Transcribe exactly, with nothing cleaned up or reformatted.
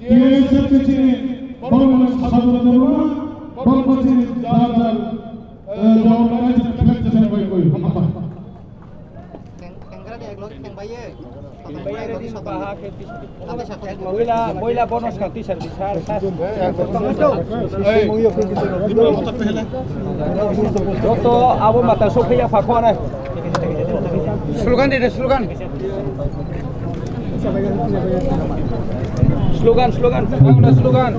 T S F T C ni borokno sabajo debma, borokno chini jar jar, eh, jawabnai chini flag chini bai koi, hambai. Teng-, tengkra de ek log teng bai ye. Boila, boila bonus ka tisar bisar. Joto abo mata sophaiya pha khonai. Slogan de, slogan. Slogan, slogan. Ang na slogan.